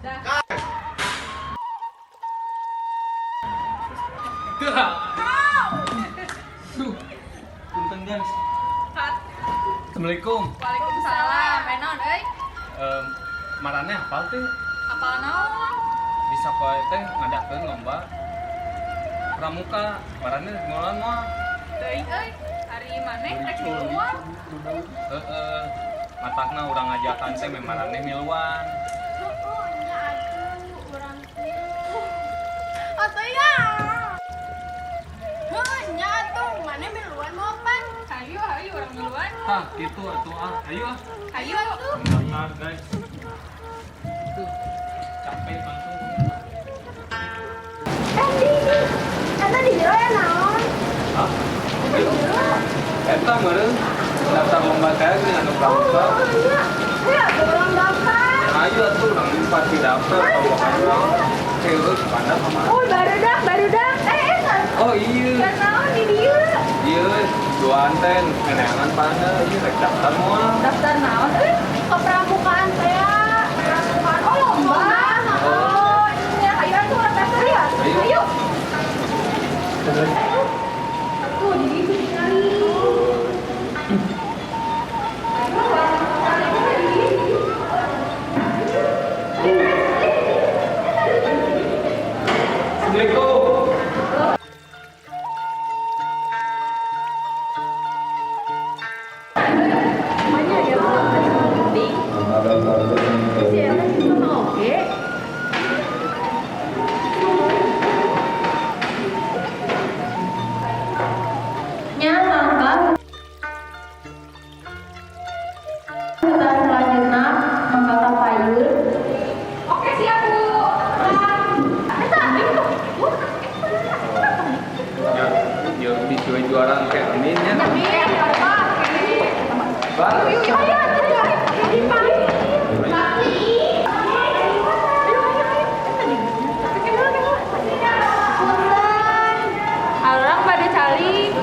Dah. Dah. Duh. Punten, guys. Cut. Assalamualaikum. Waalaikumsalam. Eh, naon euy? Maraneh apal teh? Apal naon? Di sekolah teh ngadakeun lomba pramuka. Maraneh miluan moal? Teuing euy. Ari maneh rek miluan? Heeh. Matakna urang ngajakan teh meh maraneh miluan. Oh, nya atuh urang milu. Atuh ya. Heuh, nya atuh maneh miluan moal pan? Hayu, hayu urang miluan. Tah, gitu atuh ah. Ayo ah. Hayu. Daftar, guys. Tuh, capek langsung. Eh, di. Eta di jero ya naon? Hah? Eta meureun daftar lomba teh dengan anu pramuka. Oh, nya. Hayu atuh urang daftar. Ayo atuh urang pasti daftar kalau urang. Cewek pandang sama. Oh, barudak, barudak. Eh, eh, Oh iya. naon di dieu? Iya, dua anten, neneangan panda, iya rek daftar moal. Daftar naon euy? Kepramukaan saya. Pramukaan. Oh, lomba. Oh, iya, hayu atuh urang daftar ya. Ayo. Ayo. Tuh, di dieu sekali. Ayo, urang daftar di dieu. Assalamualaikum. Banyak ya, penting. Si eta sih mah oge. Nya mangga kita selanjutnya mangga ka payun. Oke, siap, Bu. Eta, itu. Bu. Ya, ya disuai juara kayak amin ya. Amin, Pak. Bang. Yuk, yuk, ayo, ayo, ayo. Ayo, ayo, ayo. Punten. Urang bade calik.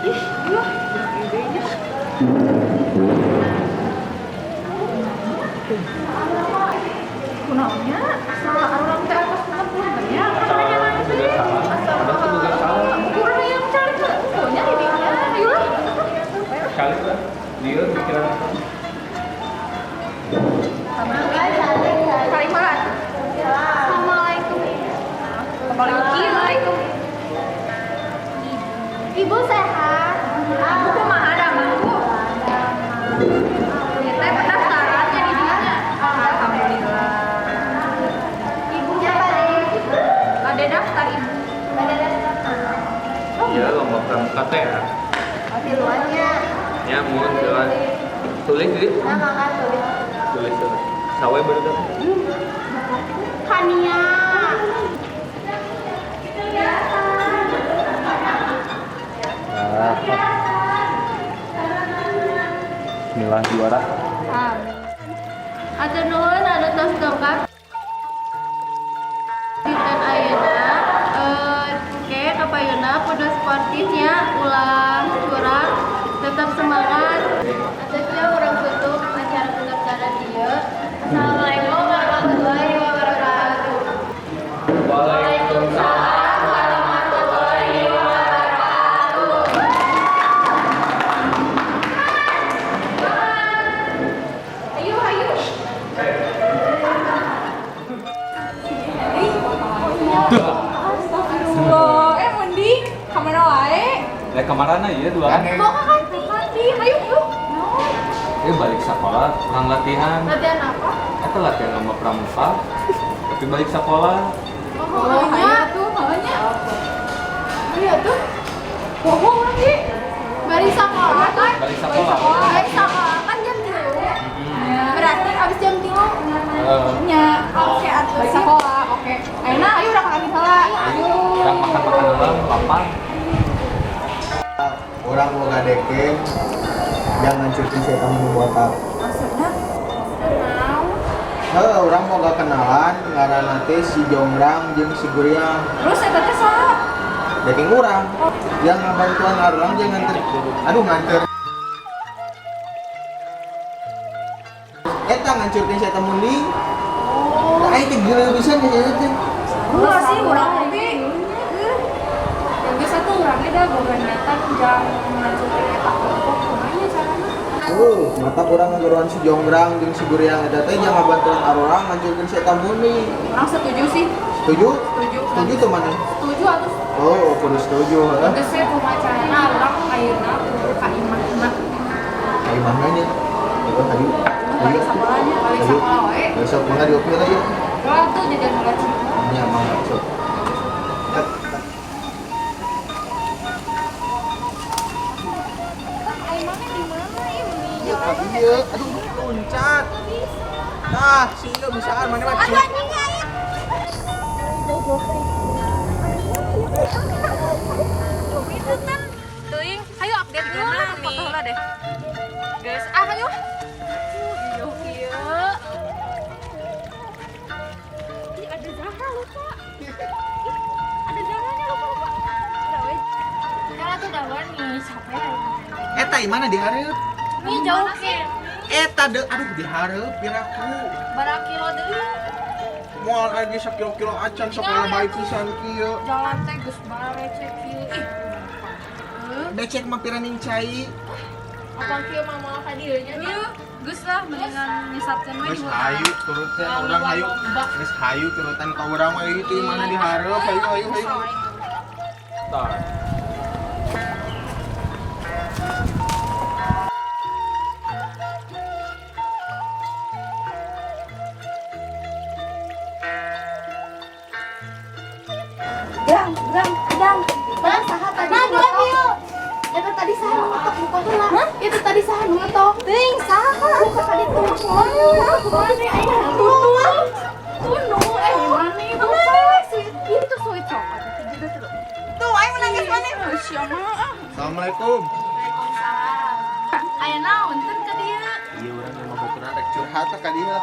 Ih, iya. Gedenya. Kunaonnya? Salah urang teh atos punten nya. Urang nanya-nanya teh. Juga salah. Ada tuh juga salah. Kurang yang calik mah pokoknya di dinya. Ayo lah. Kali lah. Dia pikiran apa? Calik mana? Assalamualaikum. Waalaikumsalam. Ibu sehat? Ibu kumaha damang, Bu? Ieu teh pendaftarannya di dinya. Alhamdulillah. Ibunya pada Bade daftar, Ibu. Pada daftar. Iya, lomba pramuka teh ya. Oh, miluannya. Ya, mohon jalan. Tulis jadi. Nah, makan tulis. Tulis tulis. Sawe baru dah. Kania. Ah. Bismillah juara. Hatur nuhun anu tos dongkap dinten ayeuna. Eh, ke kapayuna kudu sportifnya, ulah curang, tetap semangat. Atuh kieu urang tutup acara pendaftaran ieu. Assalamualaikum warahmatullahi wabarakatuh. Waalaikumsalam warahmatullahi wabarakatuh. Ayo, ayo. Astagfirullah. Eh, mending kamana wae? Lah kamarana iya dua. Mau ke kantin? Kantin, ayo, yuk. Eh, balik sekolah, urang latihan. Latihan apa? Eta latihan lomba pramuka. Tapi balik sekolah. Oh, ayo iya. tuh, makanya. Iya tuh. Bohong lagi. Balik sekolah kan? Balik sekolah. Balik sekolah kan jam 3. Berarti abis jam 3. Nya, oke atuh. Balik sekolah, oke. Ayo nah, ayo urang makan heula. Ayo, urang makan-makan heula, lapar. Urang boga dekeng jangan cuti saya nu botak. Maksudnya? Heuh, urang boga kenalan ngaranna teh si Jongrang jeung si Guriang. Terus eta teh saha? Dekeng urang. Yang ngabantuan urang jeung nganter. Aduh, nganter. Eta Eta ngancurkeun si eta munding. Oh. Aing teh geuleuh pisan ka si eta teh. Ulah sih urang oge. Ya geus atuh urang ge da boga niatan jang ngancurkeun eta kelompok kumaha nya carana. Oh, mata urang ngageroan si Jonggrang jeung si Guriang eta teh jang ngabantuan arurang ngancurkeun si eta munding. Urang setuju sih. Setuju? Setuju. Setuju tuh mana? Setuju atuh. Oh, kudu setuju heeh. Geus we kumaha carana urang ayeuna kudu ka imah-imah. Ka imahna nya. Heeh, hayu. Balik sakolanya, balik sakola wae. Besok mangga diopi lah yuk. Lah tuh jajan heula cing. Nya mangga sok. Di mana ieu? Iya, aduh loncat. Tah, si ieu bisaan mana mah. Aduh anjing aing. Teuing, hayu update dulu lah foto heula deh. Guys, ah hayu. Aduh, ieu. Ih, ada Zahra lupa. Ih, ada Zahranya lupa lupa. Udah we. Kalau tuh dawan nih, capek aing. Eta imana dihareup? Nih jauh sih. Eta de aduh dihareup piraku. Bara kilo deui. Moal aya sakilo-kilo acan sakola bae pisan kieu. Jalan teh geus barecek kieu. Ih. Becek mah piraning cai. Apa kieu mah moal ka dieu nya nya? Geus lah mendingan nyesatkeun we Geus hayu turutnya urang hayu. Geus hayu turutan ka urang mah itu imana dihareup hayu hayu hayu. Tah. Gerang, gerang, adang. Nah, saha tadi nu ngetok? Eta tadi saha nu ngetok buka heula. Itu tadi saha nu ngetok? Teuing saha? Buka tadi tuh. Kumaha aing tunung. Tunung eh mana Kumaha sih? Itu sweet coklat itu juga tuh. Tuh aing menangis mana? Sia mah ah. Assalamualaikum. Waalaikumsalam. Aya naon teu ka dieu? Iya urang mah baturan rek curhat ka dieu lah.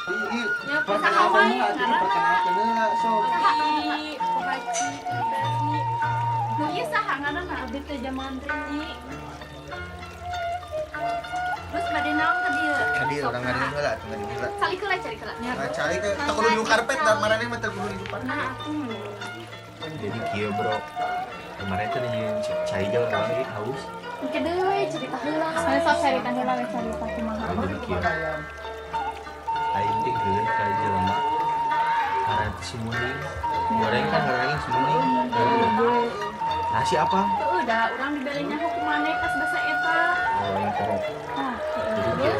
Iya, Ya, perkenalkan heula, perkenalkan heula sok. Haji, Berni. Nu ieu saha ngaranna abdi teh jaman Rini. Terus bade naon ka dieu? Ka dieu urang ngading heula, atuh ngading heula. Calik heula, calik heula. Nah, cari ke teu kudu di karpet da maraneh mah teu kudu di karpet. Nah, atuh. Jadi kieu bro. Kemarin tuh nyiin cai jalan lagi haus. Engke deui we cerita heula. Sok cerita heula we cerita kumaha. Jadi kieu. Aing teh geuleuh ka jelema. Ngaran teh si Munding. Goreng kan ngaran si Munding. Nah, si apa? Heueuh da urang dibere nyaho ku maneh pas basa eta. Oh, aing poho. Tah, Jadi kieu.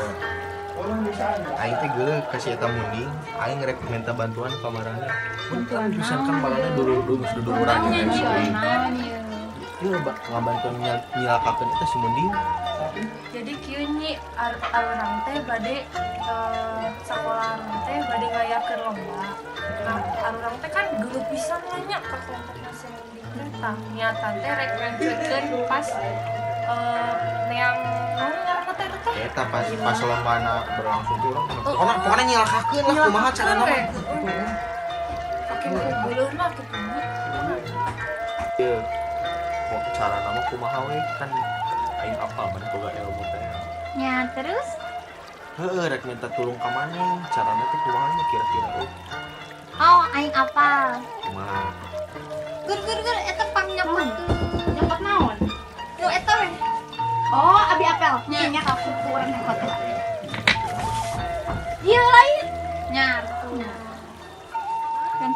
Aing teh geuleuh ka si eta Munding, aing rek minta bantuan ka maraneh. Punten pisan kan maraneh dulu geus duduluran jeung aing si Aing. Ieu ngabantuan nyilakakeun eta si Munding. Jadi kieu nyi arurang teh bade sakola arurang teh bade ngayakeun lomba. Nah, arurang teh kan geuleuh pisan lah nya ka kelompokna si Munding teh tah niatan teh rek ngancurkeun pas neang naon ngaranna teh eta teh. Eta pas pas lombana berlangsung tuh urang pokona pokona nyilakakeun lah kumaha carana mah. Saking geuleuhna kitu nya. Ieu mau carana mah kumaha we kan aing apal maneh boga ilmu teh. Nya terus Heeh, rek minta tulung ka maneh, carana teh kumaha nya kira-kira euy. Oh, aing apal. Kumaha? Gur gur gur eta pang nyopot. Nyopot naon? Nu eta we. Oh, abi apel. Nya nya ka ku urang nyopot heula. Ieu lain. Nya. Kan.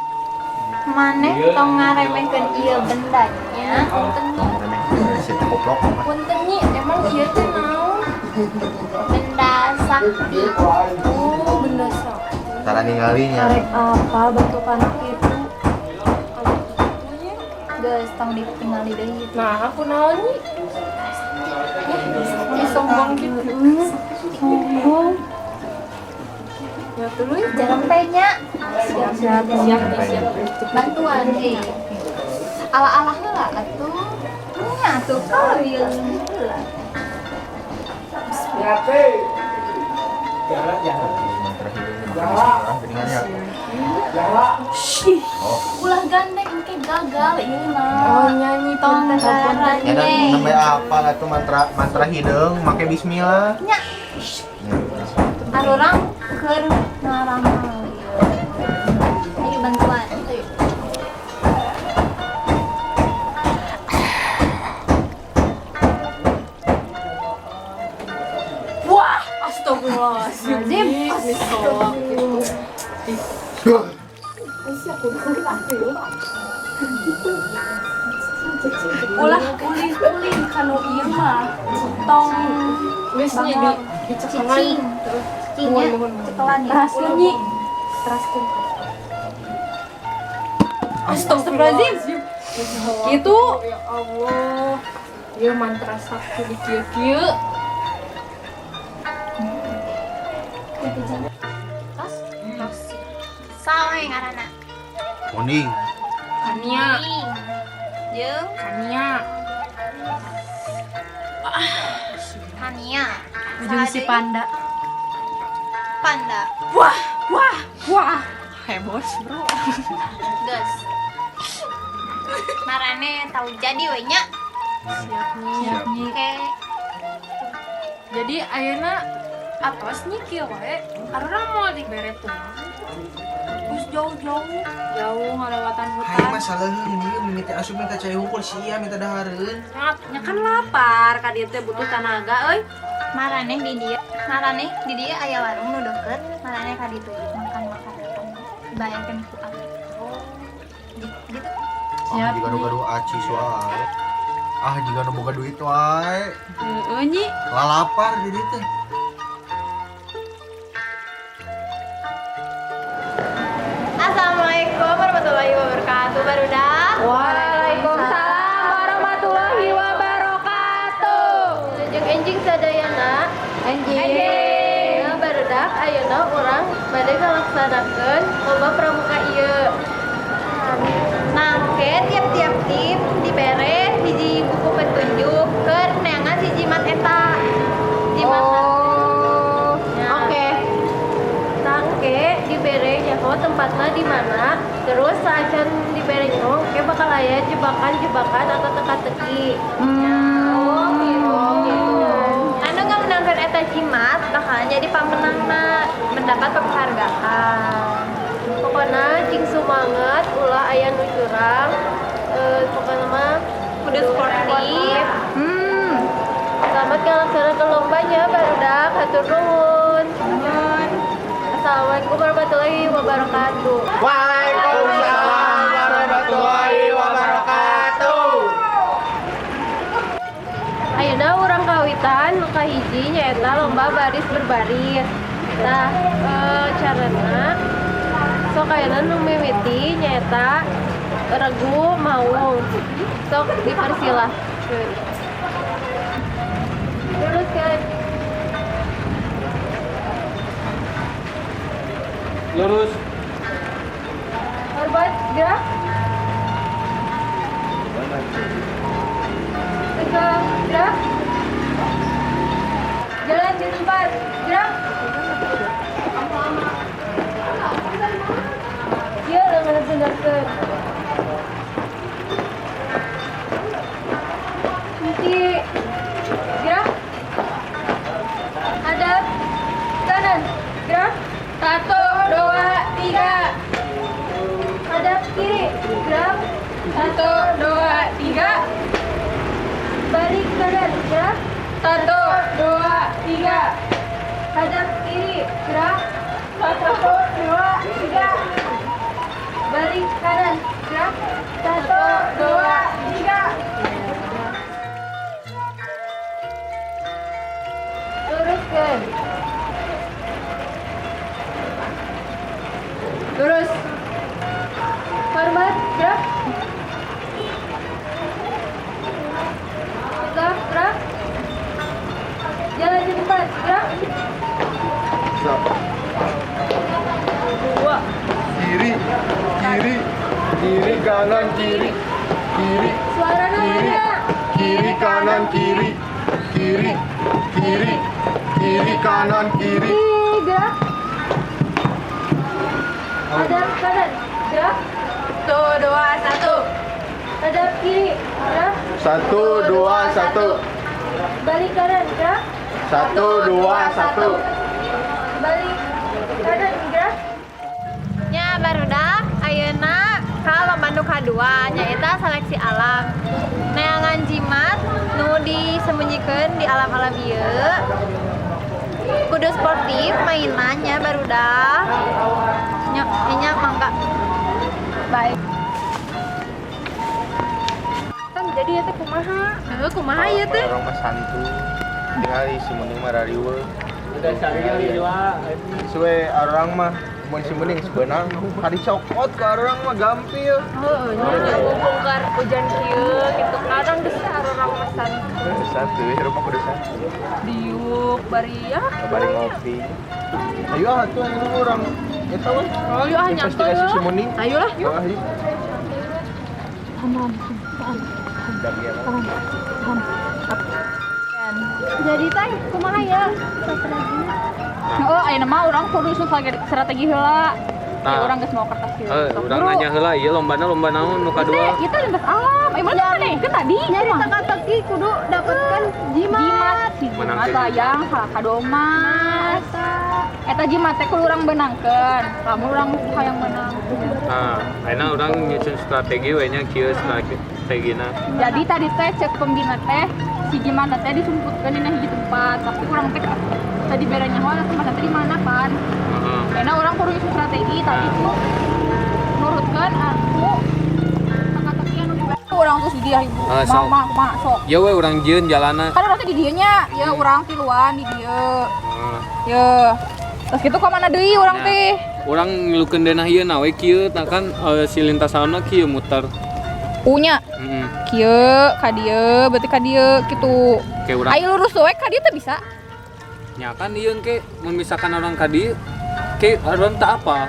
Maneh tong ngaremehkeun ieu benda nya. Punten nyi. Remeh si teh goblok. Punten nyi, emang ieu teh naon? Benda sakti. Oh, benda sakti. Tara ninggalinya. Karek apa bentukan kitu? Kalau kitu nya. Geus tong ditinggali deui. Nah, aku naon nyi? Ih, sombong gitu. Sombong. Ya tuluy. Jarang teh nya. Siap, siap, siap, siap. Bantuan hei. Ala-ala heula atuh. Nya atuh kawin heula. Mantra hidung makan orang geningan ya. Ulah gandeng engke Gagal ieu mah. Oh nyanyi Tong punten. Ya dan sampai apa lah tuh mantra mantra hideung make bismillah. Nya. Arurang keur ngaramal ieu. Ayo bantuan. Ayo. Wah, astagfirullahaladzim. Ulah ulin-ulin kanu ieu mah. Tong geus nya di dicekelan. Cicing. Cicingnya cekelan ya. Teraskeun nyi. Teraskeun. Astagfirullahaladzim. Gitu. Ya Allah. Ieu mantra sakti di kieu-kieu. Tas tas. Saha ngaranna? Munding. Kania. Jeung Kania. Kania. Jeung si Panda. Panda. Wah, wah, wah. Heboh, bro. Geus. Marane tahu jadi we nya. Siap nih. Siap. Oke. Jadi ayeuna atos nih kieu wae. Arurang mau dibere tuh. Terus jauh-jauh, Jauh ngalewatan Hai hutan. masalah ini mimiti asup minta cai hungkul sia minta dahareun. Nya kan lapar, ka dieu teh butuh tanaga euy. Marane di dieu, marane di dieu aya warung nu deket, marane ka ditu makan-makan. Dibayarkeun ku abdi. Gitu. Ah, jika nu gaduh aci wae. Ah, jika nu boga duit wae. Heeh nyi. Lalapar di dieu teh. Assalamualaikum warahmatullahi wabarakatuh, barudak. Waalaikumsalam warahmatullahi wabarakatuh. Wilujeng enjing sadayana. Enjing. Nah, barudak ayeuna urang bade ngalaksanakeun lomba pramuka ieu. Nah, ke tiap-tiap tim dibere hiji buku petunjuk keur neangan si jimat eta. Jimat. Oh. Ya. Oke. Tangke dibere nyaho tempatna di mana, terus saacan dibere nyaho ke bakal aya jebakan-jebakan atau teka-teki. Oh, gitu. Anu ngamenangkeun eta jimat bakalan jadi pamenangna, mendapat penghargaan. Pokokna cing sumanget ulah aya nu curang. Pokokna mah Kudu sportif. Selamat ngalaksanakeun lombanya barudak, hatur nuhun. Assalamualaikum warahmatullahi wabarakatuh. Waalaikumsalam warahmatullahi wabarakatuh. Ayeuna urang kawitan nu kahiji nyaeta lomba baris berbaris. Nah, carana sok ayeuna nu mimiti nyaeta regu maung. Sok dipersilahkeun. Luruskeun. Lurus. Hormat gerak. Tegak gerak. Jalan di tempat gerak. Iya, lengan benerkeun. Henti. Gerak. Hadap kanan. Gerak. 1, 2, 3. Hadap kiri. Gerak. 1, 2, 3. Balik kanan. Gerak. 1, 2, 3. Hadap kiri. Gerak. 1, 2, 3. Balik kanan. Gerak. 1, 2, 3. Luruskan. Lurus. Hormat, gerak. Tegak, gerak. Jalan di tempat, gerak. Siap. 2. Kiri, kiri, kiri kanan kiri, kiri, Suaranya kiri, mana? kiri kanan kiri, kiri, kiri, kiri kanan kiri. Gerak. Hadap kanan, gerak. 1, 2, 1. Hadap kiri, gerak. 1, 2, 1. Balik kanan, gerak. 1, 2, 1. Balik kanan, gerak. Nya barudak ayeuna ka lomba nu kadua nyaeta seleksi alam. Neangan jimat nu disembunyikan di alam-alam ieu. Kudu sportif mainannya barudak. Nya nya mangga. Baik. Kan jadi ya teh kumaha? Heuh, kumaha ieu teh? Urang mah santuy. Tinggal si Munding mah rariweuh. Udah cari lila. Suwe urang mah mun si Munding sebenang dicokot ke urang mah gampil. Heeh, nya bongkar hujan kieu gitu. Kadang geus arurang mah santuy. Santuy, hirup mah kudu santuy. Diuk bari ya. Bari ngopi. Ayo ah tuh yang urang eta we. Oh, yuk ah nyantuy. Investigasi si Munding. Ayolah, yuk. Ah, yuk. Jadi teh kumaha ya strategina? Heeh, ayeuna mah urang kudu nyusun strategi heula. Nah. Ya urang geus mau kertas ieu. Eh, Sok, urang buru. nanya heula ieu lombana lomba naon nu kadua? Teh, kita lintas alam. Eh, mana nih? Ke tadi. Nyari teka-teki kudu dapatkan jimat. Jimat, si jimat Menangkeun. layang, kado emas. Eta jimat teh kudu urang beunangkeun. Lamun urang hayang menang. Nah, ayeuna urang nyusun strategi we nya kieu strategina. Jadi tadi teh cek pembina teh si jimat teh disumputkeun dina hiji tempat, tapi urang teh tadi bere nyaho tempatnya teh di mana pan. Heeh. Karena urang kudu nyusun strategi tadi tuh nurutkeun aku teka-teki anu dibere. Urang terus di dia ibu. Ah, sok. Mama, mama, sok. Ya we urang jieun jalana. Kan urang teh di dieu nya, ya urang tiluan di dieu. Heeh. Ya. Terus gitu ka mana deui urang Nah. teh? Urang ngilukeun denah ieu na we kieu tah kan si lintasanna kieu muter. Punya Heeh. kieu ka dieu, berarti ka dieu kitu. Kayak urang Ayo lurus we ka dieu teh bisa. nya kan ieu ke mun misalkan orang ka dieu ke urang tak apa.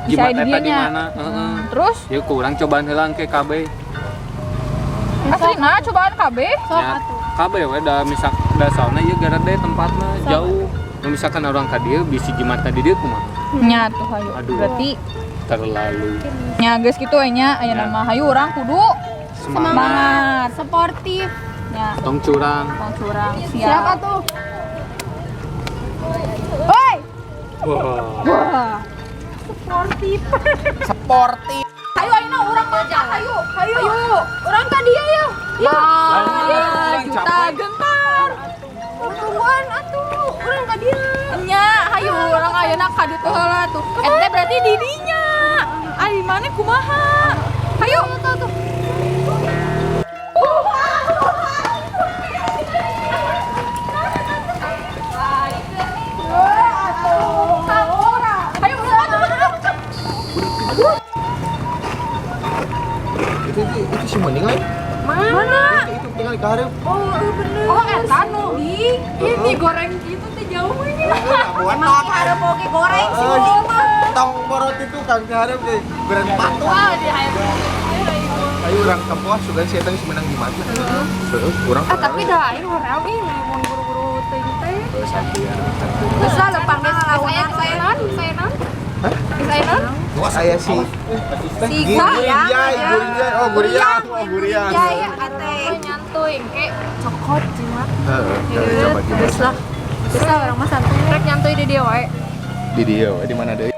Bisa Jimat di eta di dieu nya. mana? Heeh. Terus Ya ku urang cobaan heula ke KB. aslina cobaan KB. Ya, KB we da misak da soalna ieu garede tempatna jauh. Mun misalkan orang ka dieu bisi jimatna di dieu kumaha? Nya tuh hayu. Aduh. Berarti Terlalu nya geus kitu we nya aya Ya. nama hayu urang kudu semangat. semangat. Sportif. Nya, Tong curang. tong curang. Siap. Siapa tuh? Woi, Wah. Wah. sportif. Sportif. Hayu ayeuna urang mah hayu. Hayu. Urang ka dieu ya. Ya. Urang Juta capek. gentar. Tungguan atuh, urang ka dieu. Nya, hayu urang ayeuna ka ditu heula tuh. Eta teh berarti di dinya. Ari maneh kumaha? Hayu. Tuh tuh. Hayu, urang atuh. Itu si Munding lain. Mana? Itu tinggal ka hareup. Oh, bener. Oh, eta nu di Ini goreng gitu teh jauh nya. Buat Ada poke goreng sih Munding mah. Tong borot itu kan ka hareup teh goreng patu. Wah, di hayu. Ayo urang tempoh sugan si eta geus menang jimatna. Heeh, urang. Ah, tapi dah aing hoream ih mun buru-buru teuing teh. Heeh, santuy ya. Geus lah lempang geus Saya saya non, saya non. Saya non. Wah, saya si Si Guriang, Guriang, oh Guriang, oh Guriang. Jaya ate. Nyantuy engke cokot jimat. Heeh, coba jimat. Geus lah. Geus lah urang mah santuy. rek nyantuy di dieu wae. Di dieu we di mana deui?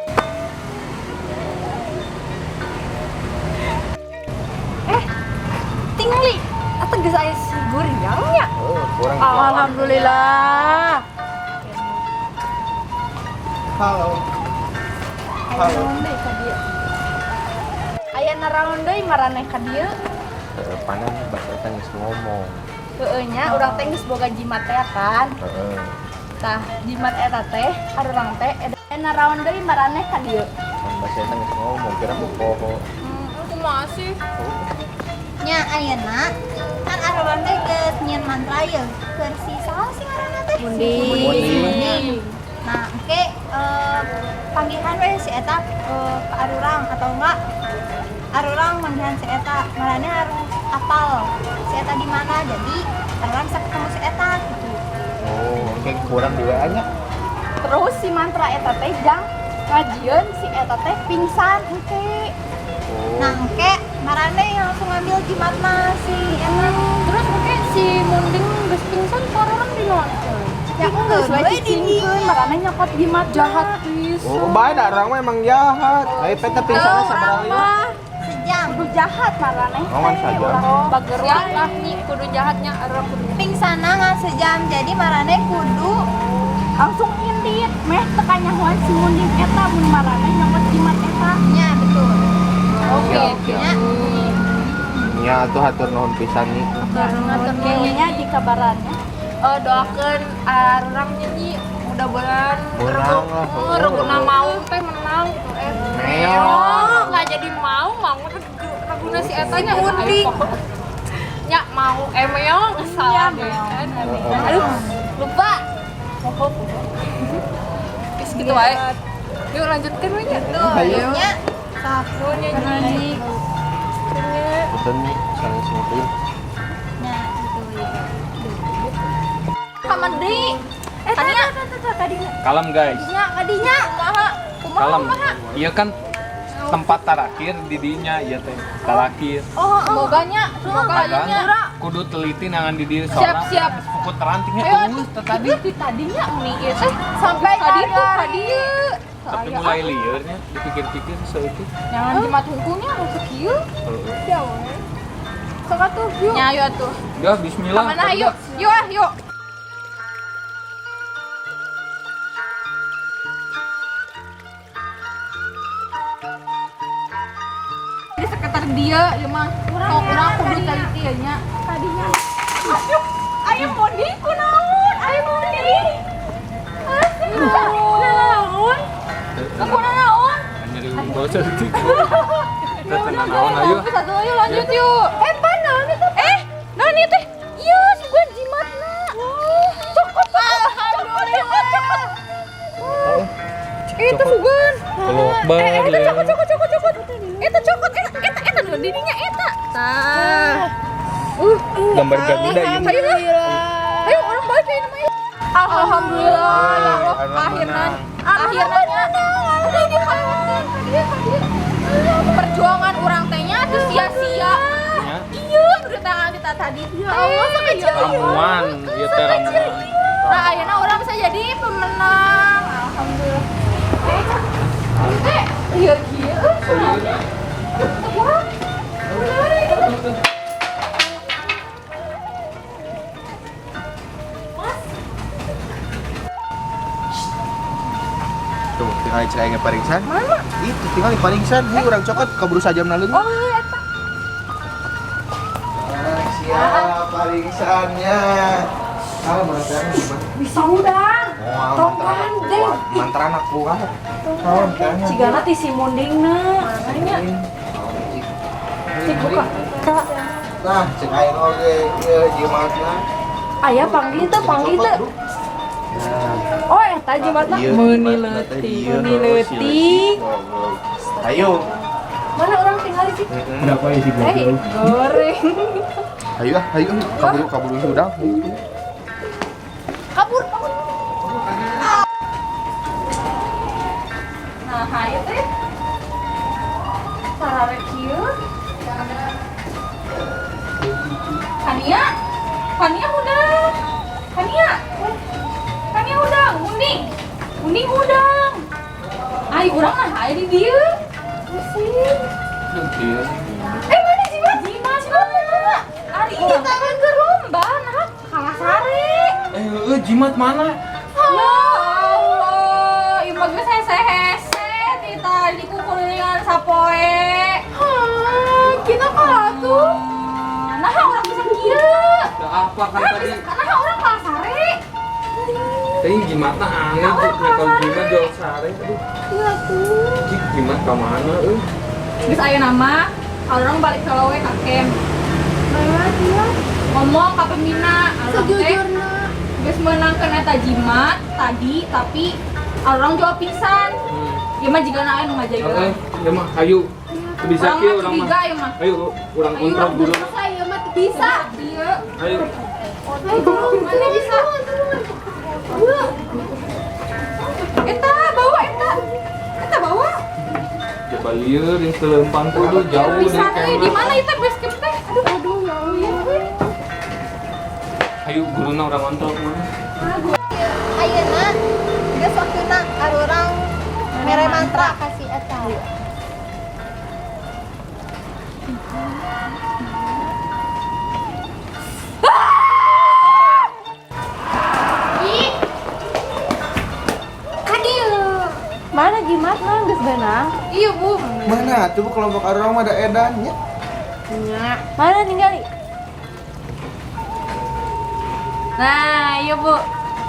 Tingli. Atau geus aya si Guriang nya. Oh, kurang. Alhamdulillah. Halo. Halo. Aya naraon deui maraneh ka dieu. Heeh, panan basa eta geus ngomong. Heueuh nya urang teh geus boga jimat teh kan. Heeh. Tah, jimat eta teh arurang teh aya naraon deui maraneh ka dieu. Pan basa eta geus ngomong kira mau poho. Kumaha sih? Nya ayeuna kan arurang teh geus nyieun mantra ye keur si saha sih ngaranna teh? Munding. Nah, engke panggihan we si eta ke arurang atau enggak arurang manggihan si eta maraneh harus apal si eta di mana jadi arurang bisa ketemu si eta gitu. Oh, oke kurang di WA nya. Terus si mantra eta teh jang ngajieun si eta teh pingsan engke. Nah, engke marane yang langsung ngambil jimatna si eta. Terus engke si Munding geus pingsan ku urang di naon? Ya geus we Cicingkeun marane nyokot jimat Jahat pisan. Oh, bae da urang mah emang jahat. Ayo peta pingsanna sabaraha lila? Sejam. Kudu jahat marane. Oh, ngan sajam. Bager lah nih kudu jahatnya urang kudu. Pingsanna ngan sejam jadi marane kudu Langsung indit meh teu kanyahoan si Munding eta mun marane nyokot jimat eta. Nya betul. Oke. Nya. Nya atuh hatur nuhun pisan nih. Kayaknya di kabarannya. Doakeun urang nyanyi mudah-mudahan Menang lah. Reguna mau teh menang gitu Meong. Nggak jadi mau mau reguna si eta nya Munding. Nya mau meong salah deh kan. Aduh, lupa. Terus gitu wae. Yuk lanjutkan we nya. Ayo. Nya. Nuhun ya Nyi. Punten nih, saling singkeun. Nya gitu ya. Kamar deui. Tadinya Kalem guys. nya kadinya kumaha? Kumaha Kalem. kumaha? Iya kan tempat terakhir di dinya ieu teh. Terakhir. Oh, semoga nya, semoga Kadang nya. kudu teliti nangan di dieu Siap, soalna siap. Pukul terantingnya Ayo, eueuh teh tadi. Di tadinya nih ieu teh sampai tadi tuh tadi. Tapi mulai liurnya dipikir-pikir saeutik. Jangan jimat hungkulnya nu sakieu. Heeh. Sok atuh, yuk. Nya ayo atuh. Ya bismillah. Kamana ayo? Yuk ah, yuk. Di sekitar dia, ieu mah. Sok urang kudu teliti ya nya. Tadinya Aduh, ayo moni kunaon? Ayo moni. Kunaon? Kunaon? Nyeri unggul saeutik. Teh tenang naon ayo. Satu ayo lanjut yuk. Pan naon itu? Naon ieu teh? Iya, si gue jimatna. Cokot, alhamdulillah. Itu sugan. Allahu Akbar. Itu cokot, cokot, cokot, cokot. Itu cokot, eta, eta, eta nu didinya eta. Tah. Gambar Garuda ieu. Ayo lah. Ayo orang balik ya namanya. Alhamdulillah ya Allah akhirnya akhirnya perjuangan orang tehnya tuh sia-sia. Nya. Iya, udah tangan kita tadi. Ya Allah, sekecil. Ramuan, ieu teh ramuan. Nah, akhirnya orang bisa jadi pemenang. Alhamdulillah. Iya iya. Wah. Tuh, tinggal cerai ge paringsan. Mana? Itu tinggal di paringsan. Hei, urang cokot kaburu sajamna leungit. Oh, eta. Ah, siap paringsannya. Ah, mantrana gimana? bisa udang. Moal Tong mantrana gandeng. kuat, mantrana kuat. Oh, mantrana. Cigana ti si Mundingna. Nanya. Cik buka. Nah, cek aing oge ieu jimatna. Aya panggil teu, panggil teu. Nah, Oh, eta jimatna. ieu Meuni jimatna teh leutik, ieu, meuni si leutik. goblok. Ayo. Mana orang tinggal di sini? Kenapa ya si Goreng. Ayo ah, ayo kabur kabur udah. Kabur, kabur. Nah, hayu teh. Sarare kieu. Hania? Hania udah. Hania. Hania udah, Munding. Munding udang. Ai urang mah aya di dieu. Pusing. Ieu. Mana jimat? Jimat mana? Ari kita kan ke lomba, nah kalah sare. Heueuh jimat mana? Ya Allah, ieu mah geus hese-hese ti tadi kukulingan sapoe. Hah, kita kalah tuh. Nah, orang bisa kieu. Da apa kan Nah, tadi? bisa nah orang kalah sare. Tadi jimatna aneh tuh nyekel jimat jual sare. Aduh, Iya tuh. cik jimat ka mana euy? Geus aya nama, orang balik ke lawe ka camp. Ngomong ka pembina, Sejujurna. Geus meunangkeun eta jimat tadi, tapi orang jawab pisan. Ieu mah jigana aya nu ngajaga. Oke, ya mah hayu. Teu bisa Urang kieu mah urang mah. curiga ieu mah. Ayo urang kontrol dulu. Bisa ieu mah teu bisa. Ieu. Ayo. Mana bisa? Eta bawa eta. Eta bawa. Loba lieur yang telempang kudu jauh deh Pisan euy, di mana itu base camp teh? Aduh, aduh ya Allah. Ayo guruna urang kontrol mana? Ayeuna geus waktuna arurang mere mantra ka si eta. Mana jimatna geus beunang? Iya, Bu. Mana tuh Bu kelompok arurang mah da edan nya. Mana ningali? Nah, iya, Bu.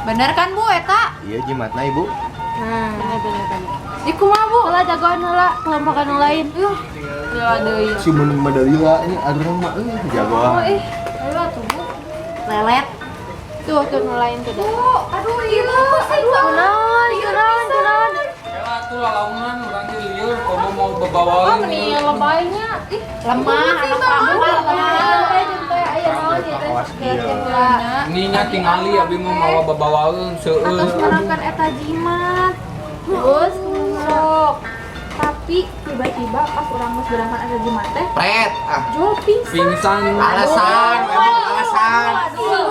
Bener kan, Bu, eta? Iya jimatna ibu. Nah, bener bener bener. Ih, kumaha, Bu? Heula jagoan heula kelompok anu lain. Ya deui. Si Munding mah dalila ini arurang mah euy jagoan. Oh, ih. Ayo atuh, Bu. Lelet. Tuh, tuh nu lain tuh. Bu, aduh, iya. Aduh, Kunaon, kunaon, kunaon. Kela atuh lalaunan urang ge lieur komo mau bebawaeun. Meni lebaynya. Ih, lemah anak pramuka lemah. Aya naon ieu teh? Awas dia. Ini nya tingali abi mau mawa bebawaeun seueur. Atos menerangkan eta jimat. Terus Sok. Tapi tiba-tiba pas urang geus berangkat eta jimat teh, Pret ah. Jol pingsan. Pingsan. Alasan, emang alasan. Aduh,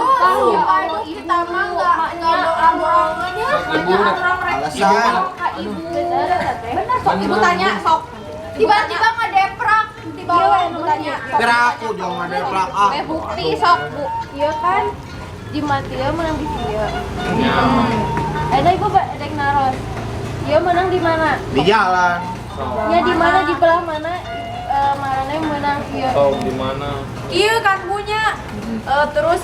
aduh, kita mah enggak bohong-bohongan ya. Ibu rek Alasan. Ibu. bener eta teh. Bener sok ibu tanya sok. Tiba-tiba ngedeprak, tiba-tiba ibu tanya. Kira aku jangan ngedeprak ah. Eh bukti sok, Bu. Iya kan? Jimat ieu menang di dieu. Nya. Eta ibu rek naros. Ieu menang di mana? Di jalan. Ya di mana di belah mana marane menang ieu. Sok di mana? Iya kan punya. Terus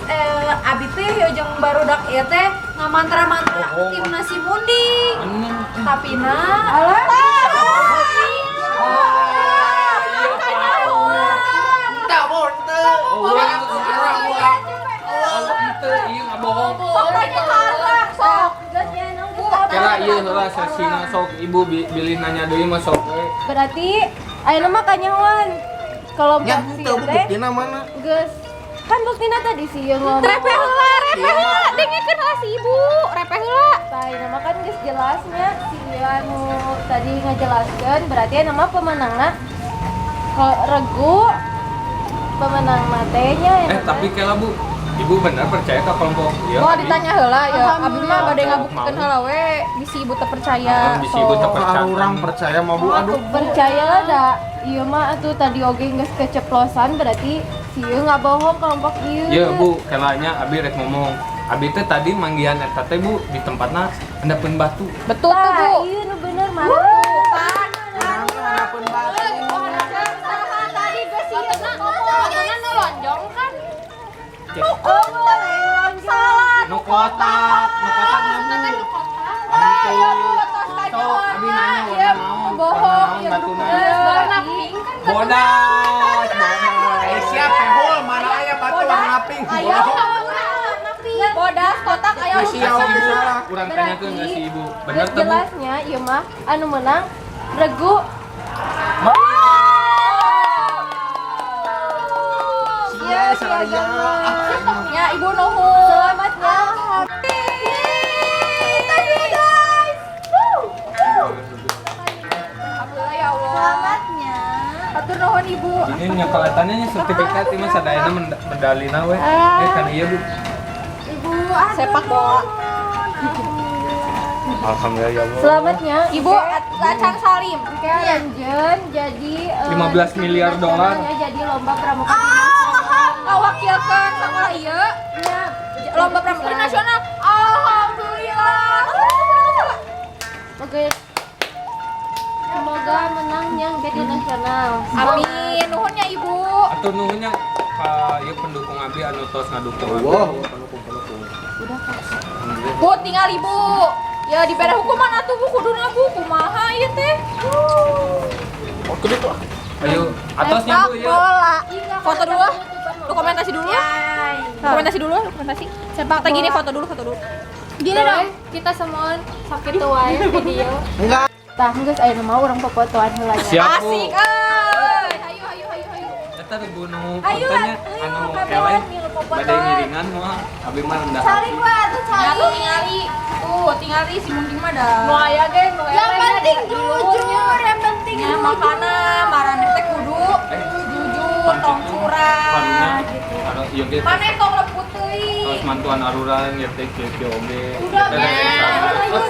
abi teh ya jeung barudak ieu teh ngamantra-mantra tim nasi munding. Bener. Tapi na Alah. Tak bon teu. Urang urang urang. Oh, henteu ieu ngabohong. Sok tanya ka urang, sok. Geus nya naon geus apa? Kela ieu heula sesina sok ibu bilih nanya deui mah sok we. Berarti ayeuna mah kanyahoan. Kelompok Nya si henteu Bu teh buktina mana? geus kan buktina tadi si ieu ngomong. Repeh heula, repeh heula. Dengekeun heula si ibu, repeh heula. Tah, ayeuna mah kan geus jelasnya si ieu anu tadi ngajelaskeun berarti ayeuna mah pemenangna regu pemenang teh nya Eh tapi kela Bu, ibu bener percaya ke kelompok ieu? Mau ditanya heula ya, abi mah bade ngabuktikan Mau. heula we, bisi ibu teu percaya. Bisi ibu teu percaya. Arurang percaya mah Bu aduh. Percayalah da ieu mah atuh tadi oge geus keceplosan berarti si ieu nggak bohong kelompok ieu. Iya Bu, kelanya abi rek ngomong. Abi teh tadi manggihan eta teh Bu di tempatna handapeun batu. Betul tuh, Tah, Bu. ieu nu bener mana? Handapeun batu. Tadi geus ieu Batuna nu lonjong kan? Oh, salah. Nu kotak, nu kotak na Bu. Ayo Bu, tos Sok abi nanya warna naon? Bohong, Warna naon ya batuna? Warna pink kan Bodas, bodas. Eh siap pehol mana aya batu warna pink. Ayo, Bodas kotak aya Geus Siap, ibu, salah. urang tanyakeun geus si ibu. Bener Geus teh Bu? jelasnya ieu mah anu menang regu. Sia saria. Ya, ibu nuhun. Selamatnya. Alhamdulillah ya Allah. Selamatnya. Hatur nuhun ibu. Ini nyokolatannya nya sertifikat ini mah sadayana medalina we. Eh kan iya Bu. Ibu aduh. Sepak bola. Alhamdulillah ya Allah. Selamatnya Ibu Acang Salim. Oke, lanjut jadi 15 miliar dolar. nasionalnya jadi lomba pramuka. Ngawakilkeun sekolah ieu Ya, lomba pramuka nasional. Alhamdulillah. Oke. Semoga menang yang jadi nasional. Amin. Nuhun ya ibu. Atur nuhunnya ka ieu pendukung abi anu tos ngadukung abi. Wah, pendukung-pendukung. Bu tinggal ibu. Ya dibere hukuman atuh Bu kuduna Bu kumaha ieu teh. Oke deh tuh. Ayo, atosnya Bu ieu. Bola. Foto dulu ah. Dokumentasi dulu. Dokumentasi dulu, dokumentasi. Sepak Kita gini bola. foto dulu, foto dulu. Gini dong, kita semua sakit wae video. Enggak. Tah geus ayeuna mah urang popotoan heula nya. Siap Bu. Asik euy. Hayu hayu hayu hayu. Eta ribu nu Ayo, kontennya ayo, anu kabehan eleh milu popotoan. bade ngiringan moal abi mah rendah Saling hati. lah tuh Ya saling. tuh tingali. Tuh, tingali si mungkin mah dah. Nu aya ge nu Yang penting jujur, yang penting Ya, mau Makana maraneh teh kudu jujur, tong curang gitu. Anu ieu ge Maneh tong leput teuing. terus mantuan arurang ya teh kieu kieu oge. Udah, Kita ya. terus